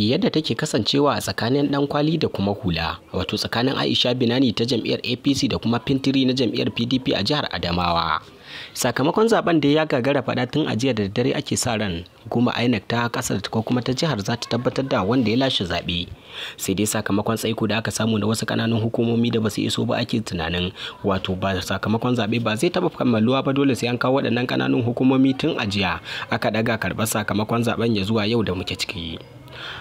Yadda take kasancewa a tsakanin dan kwali da kuma hula, wato tsakanin Aisha Binani ta jam'iyyar APC da kuma Fintiri na jam'iyyar PDP a jihar Adamawa. Sakamakon zaben da ya gagara faɗa tun a jiya da daddare ake sa ran hukumar INEC ta kasar ko kuma ta jihar za ta tabbatar da wanda ya lashe zaɓe. Sai dai sakamakon tsaiko da aka samu na wasu ƙananan hukumomi da basu iso ba, ake tunanin wato ba sakamakon zaɓe ba zai taɓa kammaluwa ba, dole sai an kawo waɗannan ƙananan hukumomi. Tun a jiya aka ɗaga karɓar sakamakon zaben ya zuwa yau da muke ciki.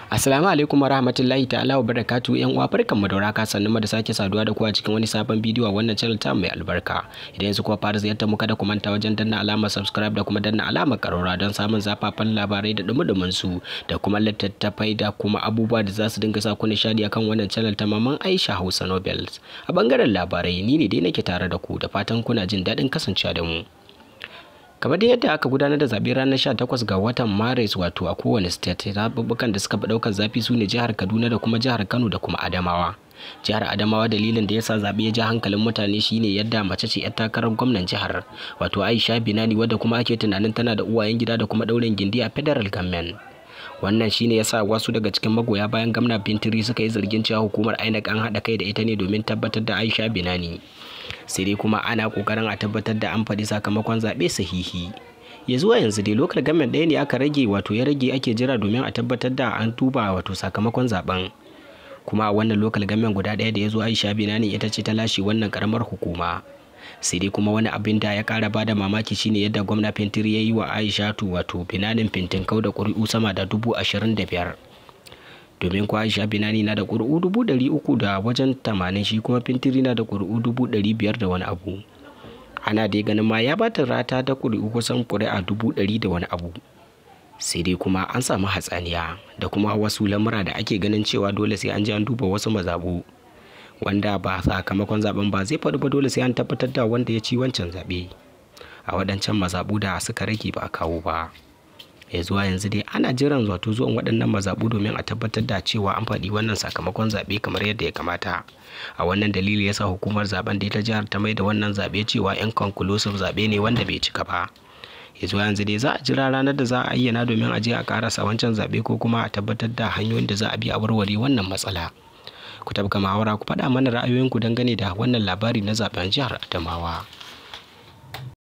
Assalamu alaikum wa rahmatullahi ta'ala wa barakatuhu. Yan uwa, barkanmu da warhaka, sannan mu da sake saduwa da ku a cikin wani sabon bidiyo a wannan channel ta mai albarka. Idan yanzu kuwa fara ziyartar mu, kada ku manta wajen danna alamar subscribe da kuma danna alamar karora don samun zafafan labarai da dumudumin su da kuma littattafai da kuma abubuwa da za su dinga sa ku nishadi akan wannan channel ta Maman Aisha Hausa Novels. A bangaren labarai, ni ne dai nake tare da ku, da fatan kuna jin daɗin kasancewa da mu. Kamar da yadda aka gudanar da zaɓe ranar 18 ga watan Maris, wato a kowane state, zaɓuɓɓukan da suka fi ɗaukar zafi su ne jihar Kaduna da kuma jihar Kano da kuma Adamawa. Jihar Adamawa, dalilin da yasa zaɓe ya ja hankalin mutane shine yadda mace ce 'yar takarar gwamnan jihar, wato Aisha Binani, wadda kuma ake tunanin tana da uwayen gida da kuma ɗaurin gindi a federal government. Wannan shine yasa wasu daga cikin magoya bayan gwamna Fintiri suka yi zargin cewa hukumar INEC an haɗa kai da ita ne domin tabbatar da Aisha Binani. Sai dai kuma ana kokarin a tabbatar da an faɗi sakamakon zaɓe sahihi. Ya zuwa yanzu dai local government ɗaya ne aka rage, wato ya rage ake jira domin a tabbatar da an duba wato sakamakon zaben. Kuma a wannan local government guda ɗaya da ya zo, Aisha Binani ita ce ta lashe wannan karamar hukuma. Sai dai kuma wani abin da ya ƙara bada mamaki shine yadda gwamna Fintiri ya yi wa Aisha wato Binanin fintinkau da ƙuri'u sama da 25,000, domin kuwa Aisha Binani na da ƙuri'u 380,000, shi kuma Fintiri na da ƙuri'u 500,000 da wani abu. Ana dai ganin ma ya bata rata da ƙuri'u kusan ƙuri'a 100,000 da wani abu. Sai dai kuma an samu hatsaniya da kuma wasu lamura da ake ganin cewa dole sai an je an duba wasu mazaɓu, wanda ba sakamakon zaben ba zai faɗi ba, dole sai an tabbatar da wanda ya ci wancan zaɓe a waɗancan mazaɓu da suka rage ba a kawo ba. Ya zuwa yanzu dai ana jiran wato zuwan waɗannan mazaɓu domin a tabbatar da cewa an faɗi wannan sakamakon zaɓe kamar yadda ya kamata. A wannan dalili yasa hukumar zaben da ta jihar ta mai da wannan zaɓe cewa inconclusive zaɓe ne wanda bai cika ba. Ya zuwa yanzu dai za a jira ranar da za a ayyana domin a je a karasa wancan zaɓe ko kuma a tabbatar da hanyoyin da za a bi a warware wannan matsala. Ku tabka muhawara, ku faɗa mana ra'ayoyinku dangane da wannan labari na zaben jihar Adamawa.